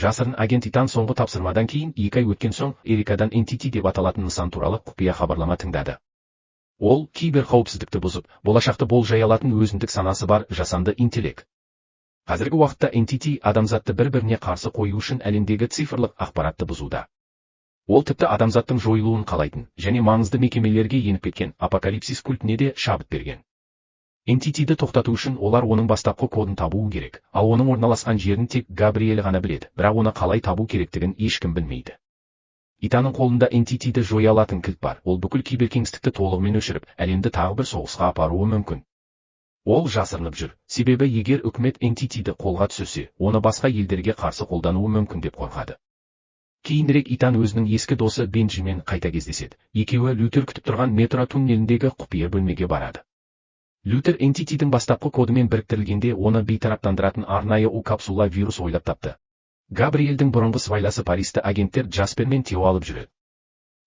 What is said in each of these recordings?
Жасырын агент Итан соңғы тапсырмадан кейін 2 ай өткен соң Эрикадан NTT деп аталатын нысан туралы құпия хабарлама тыңдады. Ол кибер қауіпсіздікті бұзып, болашақты болжай алатын өзіндік санасы бар жасанды интеллект. Қазіргі уақытта NTT адамзатты бір-біріне қарсы қою үшін әлемдегі цифрлық ақпаратты бұзуда. Ол тіпті адамзаттың жойылуын қалайтын және маңызды мекемелерге еніп кеткен апокалипсис культіне де шабыт берген. NTT-ді тоқтату үшін олар оның бастапқы кодын табуы керек, ал оның орналасқан жерін тек Габриэль ғана біледі, бірақ оны қалай табу керектігін ешкім білмейді. Итанның қолында NTT-ді жоя алатын кілт бар, ол бүкіл киберкеңістікті толығымен өшіріп, әлемді тағы бір соғысқа апаруы мүмкін. Ол жасырынып жүр, себебі егер үкімет NTT-ді қолға түсірсе, оны басқа елдерге қарсы қолдануы мүмкін деп қорқады. Кейінірек Итан өзінің ескі досы Бенджимен қайта кездеседі. Екеуі Лютер күтіп тұрған метро туннеліндегі құпия бөлмеге барады. Лютер NTT-дің бастапқы кодымен біріктірілгенде, оны бейтараптандыратын арнайы У капсула вирус ойлап тапты. Габриэльдің бұрынғы сыбайласы Парижді агенттер Джаспер мен Тео алып жүреді.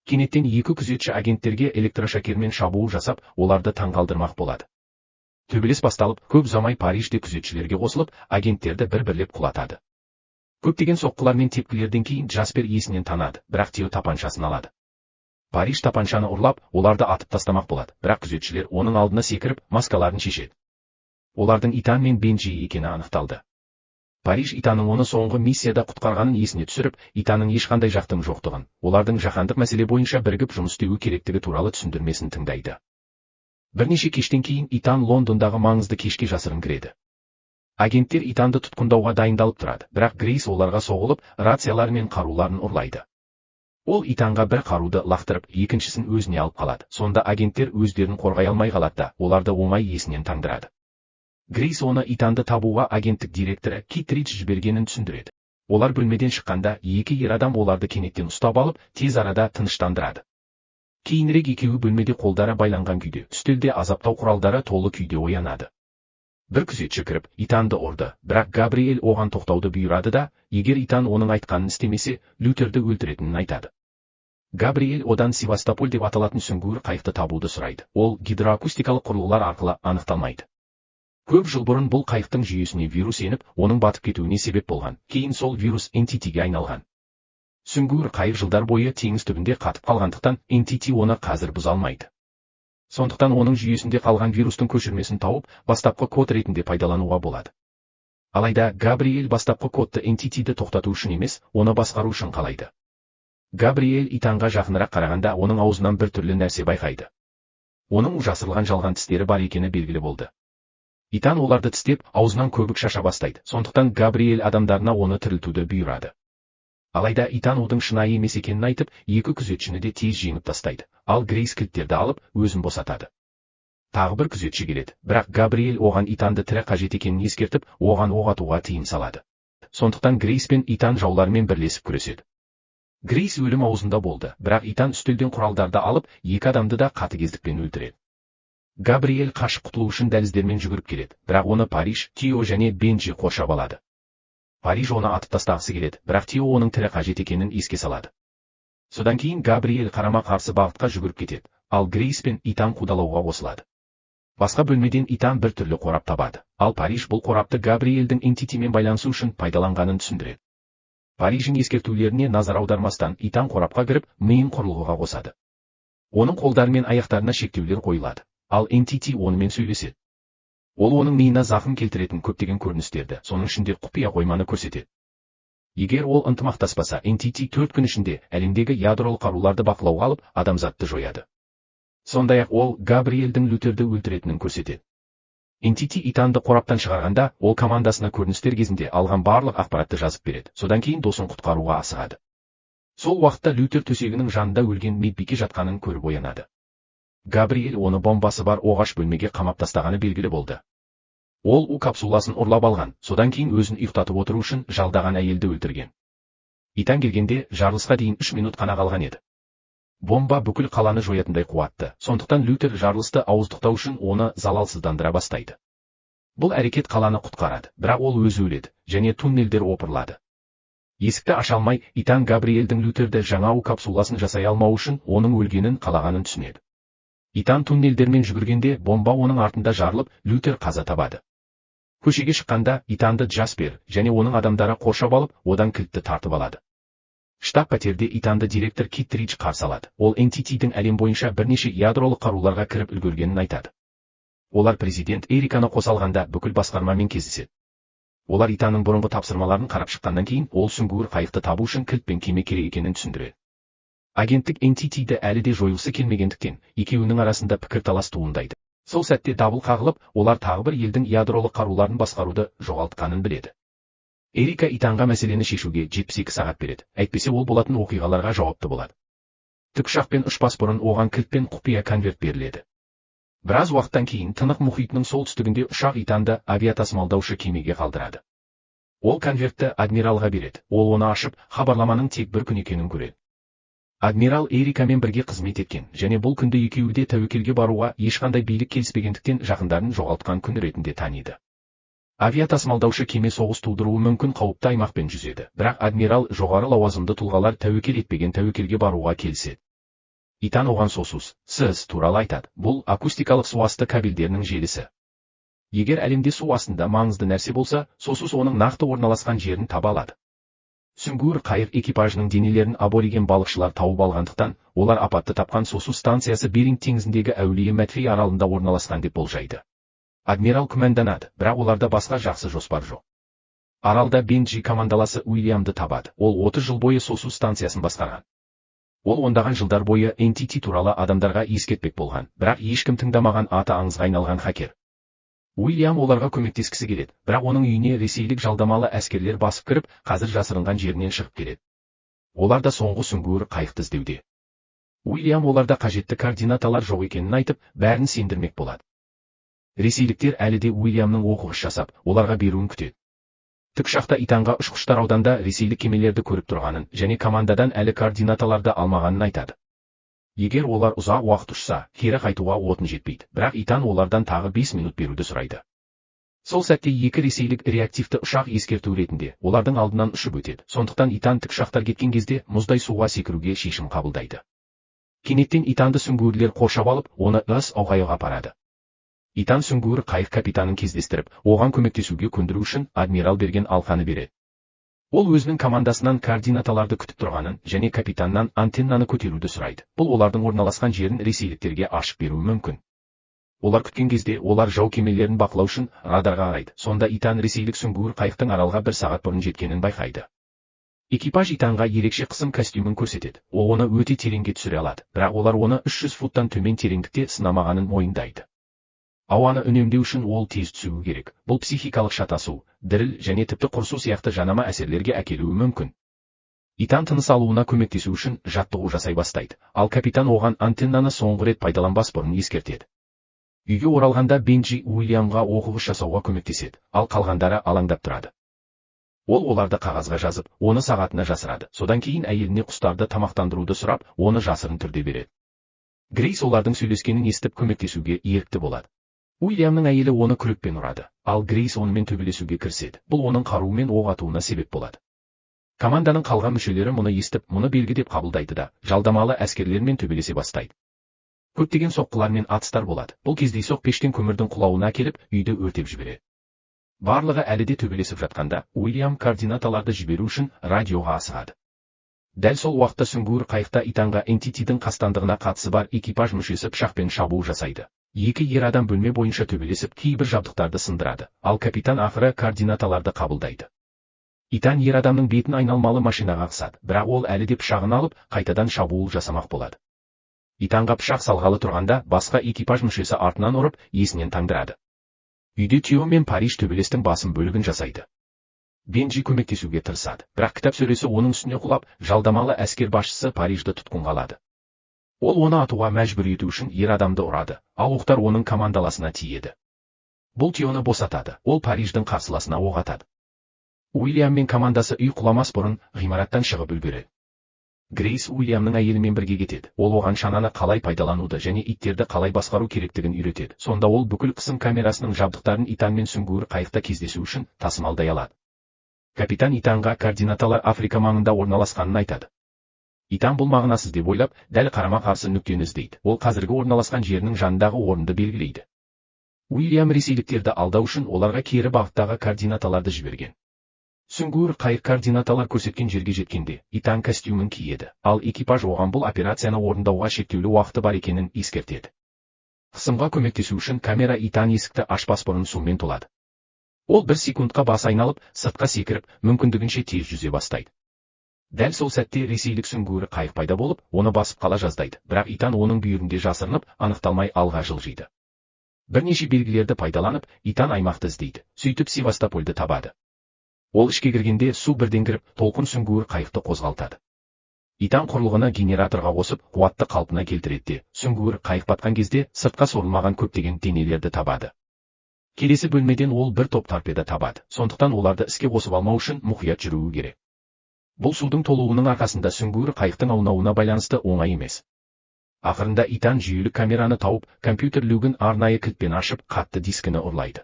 Кенеттен екі күзетші агенттерге электрошокермен шабуыл жасап, оларды таңғалдырмақ болады. Төбелес басталып, көп ұзамай Парижде күзетшілерге қосылып, агенттерді бір-бірлеп құлатады. Көптеген соққылар мен тепкілерден кейін Джаспер есінен танады, бірақ Тео тапаншасын алады. Париж тапаншаны ұрлап, оларды атып тастамақ болады, бірақ күзетшілер оның алдына секіріп, маскаларын шешеді. Олардың Итан мен Бенджи екені анықталды. Париж Итанның оны соңғы миссияда құтқарғанын есіне түсіріп, Итанның ешқандай жақтың жоқтығын, олардың жаһандық мәселе бойынша бірігіп жұмыс істеуі керектігі туралы түсіндірмесін тыңдайды. Бірнеше кештен кейін Итан Лондондағы маңызды кешке жасырын кіреді. Агенттер Итанды тұтқындауға дайындалып тұрады, бірақ Грейс оларға соғылып, рациялары мен қаруларын ұрлайды. Ол Итанға бір қаруды лақтырып, екіншісін өзіне алып қалады. Сонда агенттер өздерін қорғай алмай қалады да, оларды оңай есінен таңдырады. Грейс оны Итанды табуға агенттік директоры Китридж жібергенін түсіндіреді. Олар бөлмеден шыққанда, екі ер адам оларды кенеттен ұстап алып, тез арада тыныштандырады. Кейінірек екеуі бөлмеде қолдары байланған күйде, үстелде азаптау құралдары толы күйде оянады. Бір күзетші кіріп, Итанды ұрды, бірақ Габриэль оған тоқтауды бұйырады да, егер Итан оның айтқанын істемесе, Лютерді өлтіретінін айтады. Габриэль одан Севастополь деп аталатын сүңгуір қайықты табуды сұрайды. Ол гидроакустикалық құрылғылар арқылы анықталмайды. Көп жыл бұрын бұл қайықтың жүйесіне вирус еніп, оның батып кетуіне себеп болған. Кейін сол вирус NTT-ге айналған. Сүңгуір қайық жылдар бойы теңіз түбінде қатып қалғандықтан, NTT оны қазір бұза алмайды. Сондықтан оның жүйесінде қалған вирустың көшірмесін тауып, бастапқы код ретінде пайдалануға болады. Алайда Габриэль бастапқы кодты NTT-ді тоқтату үшін емес, оны басқару үшін қалайды. Габриэль Итанға жақынырақ қарағанда, оның аузынан бір түрлі нәрсе байқайды. Оның жасырылған жалған тістері бар екені белгілі болды. Итан оларды тістеп, аузынан көбік шаша бастайды. Сондықтан Габриэль адамдарына оны тірілтуді бұйырады. Алайда Итан удың шынайы емес екенін айтып, екі күзетшіні де тез жеңіп тастайды. Ал Грейс кілттерді алып, өзін босатады. Тағы бір күзетші келеді, бірақ Габриэль оған Итанды тірі қажет екенін ескертіп, оған оқ атуға тыйым салады. Сондықтан Грейс пен Итан жаулармен бірлесіп күреседі. Грейс өлім аузында болды, бірақ Итан үстелден құралдарды алып, екі адамды да қатыгездікпен өлтіреді. Габриэль қашып құтылу үшін дәліздермен жүгіріп келеді, бірақ оны Париж, Тео және Бенджи қоршап алады. Париж оны атып тастағысы келеді, бірақ Тео оның тірі қажет екенін еске салады. Содан кейін Габриэль қарама-қарсы бағытқа жүгіріп кетеді, ал Грейс пен Итан қудалауға қосылады. Басқа бөлмеден Итан бір түрлі қорап табады, ал Париж бұл қорапты Габриэльдің NTT-мен байланысу үшін пайдаланғанын түсіндіреді. Париждің ескертулеріне назар аудармастан, Итан қорапқа кіріп, миын құрылғыға қосады. Оның қолдары мен аяқтарына шектеулер қойылады, ал NTT онымен сөйлеседі. Ол оның миына зақым келтіретін көптеген көріністерді, соның ішінде құпия қойманы көрсетеді. Егер ол ынтымақтаспаса, NTT 4 күн ішінде әлемдегі ядролық қаруларды бақылауға алып, адамзатты жояды. Сондай-ақ ол Габриэльдің Лютерді өлтіретінін көрсетеді. NTT Итанды қораптан шығарғанда, ол командасына көріністер кезінде алған барлық ақпаратты жазып береді. Содан кейін досын құтқаруға асығады. Сол уақытта Лютер төсегінің жанында өлген медбике жатқанын көріп оянады. Габриэль оны бомбасы бар оғаш бөлмеге қамап тастағаны белгілі болды. Ол У капсуласын ұрлап алған, содан кейін өзін ұйықтатып отыру үшін жалдаған әйелді өлтірген. Итан келгенде, жарылысқа дейін 3 минут қана қалған еді. Бомба бүкіл қаланы жоятындай қуатты, сондықтан Лютер жарылысты ауыздықтау үшін оны залалсыздандыра бастайды. Бұл әрекет қаланы құтқарады, бірақ ол өзі өледі және туннельдер опырылады. Есікті аша алмай, Итан Габриэльдің Лютерді жаңа У капсуласын жасай алмау үшін оның өлгенін қалағанын түсінеді. Итан туннельдермен жүгіргенде, бомба оның артында жарылып, Лютер қаза табады. Көшеге шыққанда Итанды Джаспер және оның адамдары қоршап алып, одан кілтті тартып алады. Штаб пәтерде Итанды директор Киттридж қарсы алады. Ол NTT-дің әлем бойынша бірнеше ядролық қаруларға кіріп үлгергенін айтады. Олар президент Эриканы қоса алғанда бүкіл басқармамен кездеседі. Олар Итанның бұрынғы тапсырмаларын қарап шыққаннан кейін, ол сүңгуір қайықты табу үшін кілт пен кеме керек екенін түсіндіреді. Агенттік NTT-ді әлі де жойғысы келмегендіктен, екеуінің арасында пікірталас туындайды. Сол сәтте дабыл қағылып, олар тағы бір елдің ядролық қаруларын басқаруды жоғалтқанын біледі. Эрика Итанға мәселені шешуге 72 сағат береді, әйтпесе ол болатын оқиғаларға жауапты болады. Тікұшақпен ұшпас бұрын оған кілт пен құпия конверт беріледі. Біраз уақыттан кейін Тынық мұхитының солтүстігінде ұшақ Итанды авиатасымалдаушы кемеге қалдырады. Ол конвертті адмиралға береді, ол оны ашып, хабарламаның тек бір күн екенін көреді. Адмирал Эрикамен бірге қызмет еткен және бұл күнді екеуі де тәуекелге баруға ешқандай билік келіспегендіктен жақындарын жоғалтқан күн ретінде таниды. Авиатасымалдаушы кеме соғыс тудыруы мүмкін қауіпті аймақпен жүзеді, бірақ адмирал жоғары лауазымды тұлғалар тәуекел етпеген тәуекелге баруға келіседі. Итан оған SOSUS, СС туралы айтады. Бұл акустикалық суасты кабельдерінің желісі. Егер әлемде су астында маңызды нәрсе болса, SOSUS оның нақты орналасқан жерін таба алады. Сүңгуір қайық экипажының денелерін абориген балықшылар тауып алғандықтан, олар апатты тапқан SOSUS станциясы Беринг теңізіндегі Әулие Матфей аралында орналасқан деп болжайды. Адмирал күмәнданады, бірақ оларда басқа жақсы жоспар жоқ. Аралда Бенджи командаласы Уильямды табады. Ол 30 жыл бойы SOSUS станциясын басқарған. Ол ондаған жылдар бойы NTT туралы адамдарға ескертпек болған, бірақ ешкім тыңдамаған, аты аңызға айналған хакер. Уильям оларға көмектескісі келеді, бірақ оның үйіне ресейлік жалдамалы әскерлер басып кіріп, қазір жасырынған жерінен шығып келеді. Олар да соңғы сүңгуір қайықты іздеуде. Уильям оларда қажетті координаталар жоқ екенін айтып, бәрін сендірмек болады. Ресейліктер әлі де Уильямның оқығыш жасап, оларға беруін күтеді. Тікұшақта Итанға ұшқыштар ауданда ресейлік кемелерді көріп тұрғанын және командадан әлі координаталарды алмағанын айтады. Егер олар ұзақ уақыт ұшса, кері қайтуға отын жетпейді, бірақ Итан олардан тағы 5 минут беруді сұрайды. Сол сәтте екі ресейлік реактивті ұшақ ескерту ретінде олардың алдынан ұшып өтеді. Сондықтан Итан тікұшақтар кеткен кезде мұздай суға секіруге шешім қабылдайды. Кенеттен Итанды сүңгуірлер қоршап алып, оны ыс ауғайға апарады. Итан сүңгуір қайық капитанын кездестіріп, оған көмектесуге көндіру үшін адмирал берген алқаны береді. Ол өзінің командасынан координаталарды күтіп тұрғанын және капитаннан антеннаны көтеруді сұрайды. Бұл олардың орналасқан жерін ресейліктерге ашып беруі мүмкін. Олар күткен кезде олар жау кемелерін бақылау үшін радарға қарайды. Сонда Итан ресейлік сүңгуір қайықтың аралға бір сағат бұрын жеткенін байқайды. Экипаж Итанға ерекше қысым костюмін көрсетеді. Ол оны өте тереңге түсіре алады, бірақ олар оны 300 футтан төмен тереңдікте сынамағанын мойындайды. Ауаны үнемдеу үшін ол тез түсуі керек. Бұл психикалық шатасу, діріл және тіпті құрсу сияқты жанама әсерлерге әкелуі мүмкін. Итан тыныс алуына көмектесу үшін жаттығу жасай бастайды, ал капитан оған антеннаны соңғы рет пайдаланбас бұрын ескертеді. Үйге оралғанда Бенджи Уильямға оқығыш жасауға көмектеседі, ал қалғандары алаңдап тұрады. Ол оларды қағазға жазып, оны сағатына жасырады. Содан кейін әйеліне құстарды тамақтандыруды сұрап, оны жасырын түрде береді. Грейс олардың сөйлескенін естіп көмектесуге ерікті болады. Уильямның әйелі оны күрекпен ұрады, ал Грейс онымен төбелесуге кіріседі. Бұл оның қаруымен оқ атуына себеп болады. Команданың қалған мүшелері мұны естіп, мұны белгі деп қабылдайды да, жалдамалы әскерлермен төбелесе бастайды. Көптеген соққылар мен атыстар болады. Бұл кездейсоқ пештен көмірдің құлауына әкеліп, үйді өртеп жібереді. Барлығы әлі де төбелесіп жатқанда, Уильям координаталарды жіберу үшін радиоға асығады. Дәл сол уақытта сүңгуір қайықта Итанға NTT-дің қастандығына қатысы бар экипаж мүшесі пышақпен шабуыл жасайды. Екі ер адам бөлме бойынша төбелесіп, кейбір жабдықтарды сындырады, ал капитан ақыры координаталарды қабылдайды. Итан ер адамның бетін айналмалы машинаға қысады, бірақ ол әлі де пышағын алып, қайтадан шабуыл жасамақ болады. Итанға пышақ салғалы тұрғанда, басқа экипаж мүшесі артынан ұрып, есінен таңдырады. Үйде Тео мен Париж төбелестің басым бөлігін жасайды. Бенджи көмектесуге тырысады, бірақ кітап сөресі оның үстіне құлап, жалдамалы әскер басшысы Парижді тұтқынға алады. Ол оны атуға мәжбүр ету үшін ер адамды ұрады, ал оқтар оның командаласына тиеді. Бұл Теоны босатады, ол Париждің қарсыласына оқ атады. Уильям мен командасы үй құламас бұрын ғимараттан шығып үлгереді. Грейс Уильямның әйелімен бірге кетеді. Ол оған шананы қалай пайдалануды және иттерді қалай басқару керектігін үйретеді. Сонда ол бүкіл қысым камерасының жабдықтарын Итанмен сүңгуір қайықта кездесу үшін тасымалдай алады. Капитан Итанға координаталар Африка маңында орналасқанын айтады. Итан бұл мағынасыз деп ойлап, дәл қарама-қарсы нүктені іздейді. Ол қазіргі орналасқан жерінің жанындағы орынды белгілейді. Уильям ресейліктерді алдау үшін оларға кері бағыттағы координаталарды жіберген. Сүңгуір қайық координаталар көрсеткен жерге жеткенде, Итан костюмін киеді, ал экипаж оған бұл операцияны орындауға шектеулі уақыты бар екенін ескертеді. Қысымға көмектесу үшін камера Итан есікті ашпас бұрын сумен толады. Ол бір секундқа бас айналып, сыртқа секіріп, мүмкіндігінше тез жүзе бастайды. Дәл сол сәтте ресейлік сүңгуір қайық пайда болып, оны басып қала жаздайды, бірақ Итан оның бүйірінде жасырынып, анықталмай алға жылжиды. Бірнеше белгілерді пайдаланып, Итан аймақты іздейді, сөйтіп Севастопольді табады. Ол ішке кіргенде су бірден кіріп, толқын сүңгуір қайықты қозғалтады. Итан құрылғыны генераторға қосып, қуатты қалпына келтіреді де, сүңгуір қайық батқан кезде сыртқа сорылмаған көптеген денелерді табады. Келесі бөлмеден ол бір топ торпеда табады, сондықтан оларды іске қосып алмау үшін мұқият жүруі керек. Бұл судың толуының арқасында сүңгуір қайықтың аунауына байланысты оңай емес. Ақырында Итан жүйелік камераны тауып, компьютер люгін арнайы кілтпен ашып, қатты дискіні ұрлайды.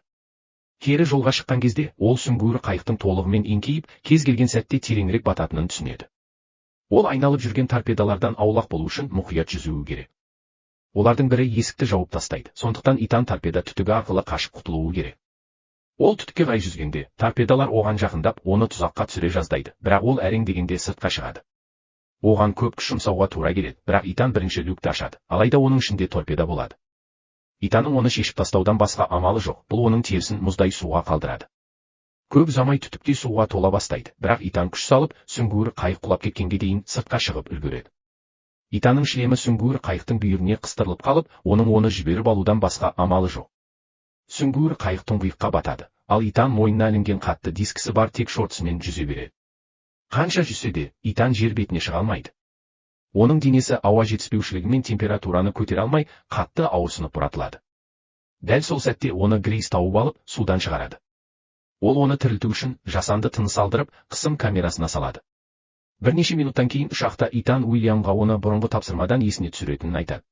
Кері жолға шыққан кезде ол сүңгуір қайықтың толығымен еңкейіп, кез келген сәтте тереңірек бататынын түсінеді. Ол айналып жүрген торпедалардан аулақ болу үшін мұқият жүзуі керек. Олардың бірі есікті жауып тастайды, сондықтан Итан торпеда түтігі арқылы қашып құтылуы керек. Ол түтікке қарай жүзгенде, торпедалар оған жақындап, оны тұзаққа түсіре жаздайды, бірақ ол әрең дегенде сыртқа шығады. Оған көп күш жұмсауға тура келеді, бірақ Итан бірінші люкті ашады, алайда оның ішінде торпеда болады. Итанның оны шешіп тастаудан басқа амалы жоқ, бұл оның терісін мұздай суға қалдырады. Көп ұзамай түтікте суға тола бастайды, бірақ Итан күш салып, сүңгуір қайық құлап кеткенге дейін сыртқа шығып үлгереді. Итанның шлемі сүңгуір қайықтың бүйіріне қыстырылып қалып, оның оны жіберіп алудан басқа амалы жоқ. Сүңгуір қайық тұңғиыққа батады, ал Итан мойнына ілінген қатты дискісі бар тек шортысымен жүзе береді. Қанша жүзсе де, Итан жер бетіне шыға алмайды. Оның денесі ауа жетіспеушілігімен температураны көтере алмай, қатты ауырсынып бұратылады. Дәл сол сәтте оны Грейс тауып алып, судан шығарады. Ол оны тірілту үшін жасанды тыныс алдырып, қысым камерасына салады. Бірнеше минуттан кейін ұшақта Итан Уильямға оны бұрынғы тапсырмадан есіне түсіретінін айтады.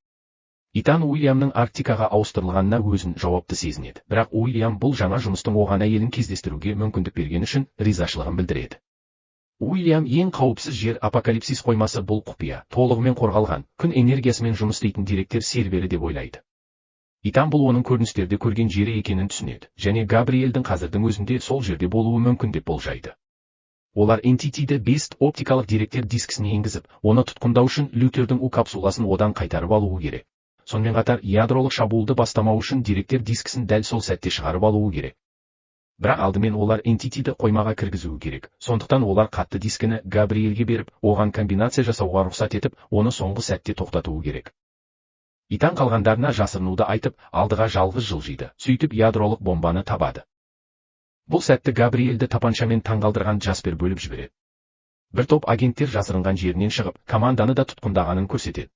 Итан Уильямның Арктикаға ауыстырылғанына өзін жауапты сезінеді, бірақ Уильям бұл жаңа жұмыстың оған әйелін кездестіруге мүмкіндік берген үшін ризашылығын білдіреді. Уильям ең қауіпсіз жер апокалипсис қоймасы бұл құпия, толығымен қорғалған, күн энергиясымен жұмыс істейтін деректер сервері деп ойлайды. Итан бұл оның көріністерде көрген жері екенін түсінеді, және Габриэльдің қазірдің өзінде сол жерде болуы мүмкін деп болжайды. Олар NTT-ді 5 оптикалық деректер дискісіне енгізіп, оны тұтқындау үшін Лютердің У капсуласын одан қайтарып алуы керек. Сонымен қатар ядролық шабуылды бастамау үшін деректер дискісін дәл сол сәтте шығарып алуы керек. Бірақ алдымен олар NTT-ді қоймаға кіргізуі керек. Сондықтан олар қатты дискіні Габриэльге беріп, оған комбинация жасауға рұқсат етіп, оны соңғы сәтте тоқтатуы керек. Итан қалғандарына жасырынуды айтып, алдыға жалғыз жылжиды, сөйтіп ядролық бомбаны табады. Бұл сәтті Габриэльді тапаншамен таңғалдырған Джаспер бөліп жібереді. Бір топ агенттер жасырынған жерінен шығып, команданы да тұтқындағанын көрсетеді.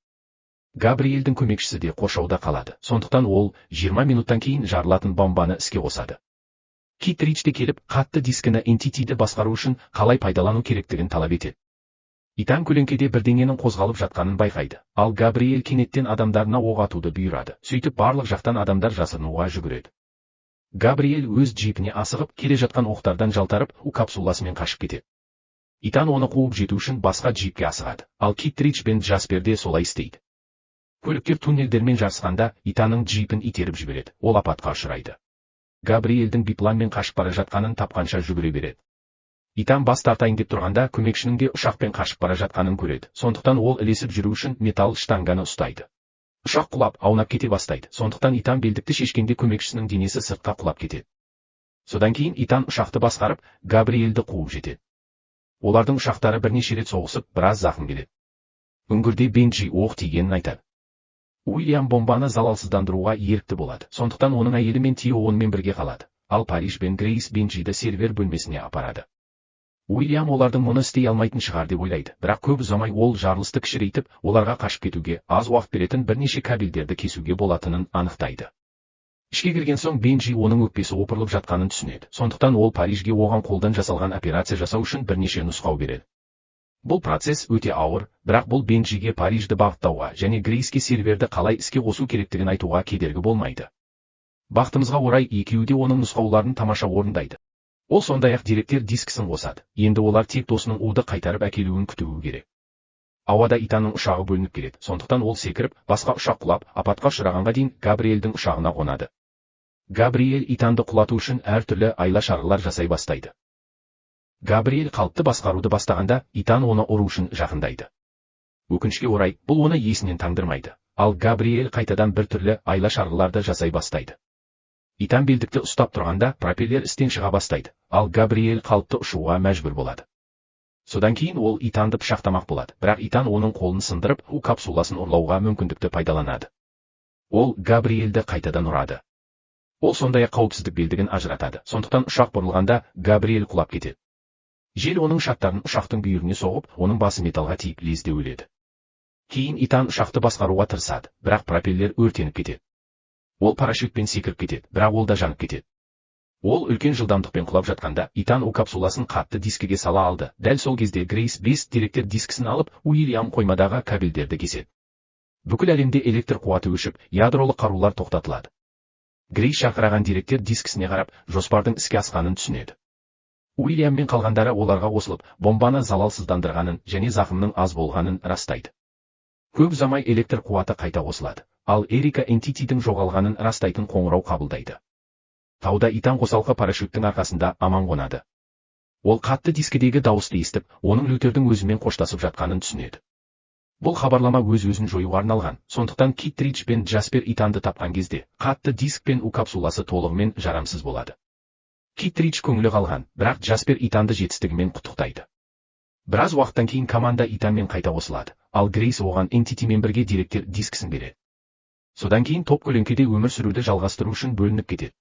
Габриэльдің көмекшісі де қоршауда қалады, сондықтан ол 20 минуттан кейін жарылатын бомбаны іске қосады. Кит Рич те келіп, қатты дискіні NTT-ді басқару үшін қалай пайдалану керектігін талап етеді. Итан көлеңкеде бірдеңенің қозғалып жатқанын байқайды, ал Габриэль кенеттен адамдарына оқ атуды бұйырады, сөйтіп барлық жақтан адамдар жасырынуға жүгіреді. Габриэль өз джипіне асығып, келе жатқан оқтардан жалтарып, У капсуласымен қашып кетеді. Итан оны қуып жету үшін басқа джипке асығады, ал Кит Рич пен Джаспер де солай істейді. Көліктер туннельдермен жарысқанда, Итанның джипін итеріп жібереді, ол апатқа ұшырайды. Габриэльдің бипланмен қашып бара жатқанын тапқанша жүгіре береді. Итан бас тартайын деп тұрғанда көмекшінің де ұшақпен қашып бара жатқанын көреді, сондықтан ол ілесіп жүру үшін металл штанганы ұстайды. Ұшақ құлап, аунап кете бастайды, сондықтан Итан белдікті шешкенде көмекшісінің денесі сыртқа құлап кетеді. Содан кейін Итан ұшақты басқарып, Габриэльді қуып жетеді. Олардың ұшақтары бірнеше рет соғысып, біраз зақым келеді. Үңгірде Бенджи оқ тигенін айтады. Уильям бомбаны залалсыздандыруға ерікті болады, сондықтан оның әйелі мен Тио онымен бірге қалады, ал Париж бен Грейс Бенджиді сервер бөлмесіне апарады. Уильям олардың мұны істей алмайтын шығар деп ойлайды, бірақ көп ұзамай ол жарылысты кішірейтіп, оларға қашып кетуге аз уақыт беретін бірнеше кабельдерді кесуге болатынын анықтайды. Ішке кірген соң Бенджи оның өкпесі опырылып жатқанын түсінеді, сондықтан ол Парижге оған қолдан жасалған операция жасау үшін бірнеше нұсқау береді. Бұл процесс өте ауыр, бірақ бұл Бенджиге Парижді бағыттауға және Грейске серверді қалай іске қосу керектігін айтуға кедергі болмайды. Бақытымызға орай екеуі де оның нұсқауларын тамаша орындайды. Ол сондай-ақ деректер дискісін қосады. Енді олар тек досының уды қайтарып әкелуін күтуі керек. Ауада Итанның ұшағы бөлініп келеді, сондықтан ол секіріп, басқа ұшақ құлап, апатқа ұшырағанға дейін Габриэльдің ұшағына қонады. Габриэль Итанды құлату үшін әртүрлі айла-шарғылар жасай бастайды. Габриэль қалыпты басқаруды бастағанда, Итан оны ұру үшін жақындайды. Өкінішке орай, бұл оны есінен таңдырмайды, ал Габриэль қайтадан бір түрлі айла-шарғыларды жасай бастайды. Итан белдікті ұстап тұрғанда, пропеллер істен шыға бастайды, ал Габриэль қалыпты ұшуға мәжбүр болады. Содан кейін ол Итанды пышақтамақ болады, бірақ Итан оның қолын сындырып, У капсуласын ұрлауға мүмкіндікті пайдаланады. Ол Габриэльді қайтадан ұрады. Ол сондай-ақ қауіпсіздік белдігін ажыратады, сондықтан ұшақ бұрылғанда Габриэль құлап кетеді. Жел оның шаттарын ұшақтың бүйіріне соғып, оның басы металға тиіп, лезде өледі. Кейін Итан ұшақты басқаруға тырысады, бірақ пропеллер өртеніп кетеді. Ол парашютпен секіріп кетеді, бірақ ол да жанып кетеді. Ол үлкен жылдамдықпен құлап жатқанда, Итан У капсуласын қатты дискіге сала алды. Дәл сол кезде Грейс 5 деректер дискісін алып, Уильям қоймадағы кабельдерді кеседі. Бүкіл әлемде электр қуаты өшіп, ядролық қарулар тоқтатылады. Грейс жарқыраған деректер дискісіне қарап, жоспардың іске асқанын түсінеді. Уильям мен қалғандары оларға қосылып, бомбаны залалсыздандырғанын және зақымның аз болғанын растайды. Көп ұзамай электр қуаты қайта қосылады, ал Эрика Энтитидің жоғалғанын растайтын қоңырау қабылдайды. Тауда Итан қосалқы парашюттің арқасында аман қонады. Ол қатты дискідегі дауысты естіп, оның Лютердің өзімен қоштасып жатқанын түсінеді. Бұл хабарлама өз-өзін жоюға арналған, сондықтан Киттридж пен Джаспер Итанды тапқан кезде, қатты диск пен У капсуласы толығымен жарамсыз болады. Киттридж көңілі қалған, бірақ Джаспер Итанды жетістігімен құттықтайды. Біраз уақыттан кейін команда Итанмен қайта қосылады, ал Грейс оған Энтитимен бірге деректер дискісін береді. Содан кейін топ көлеңкеде өмір сүруді жалғастыру үшін бөлініп кетеді.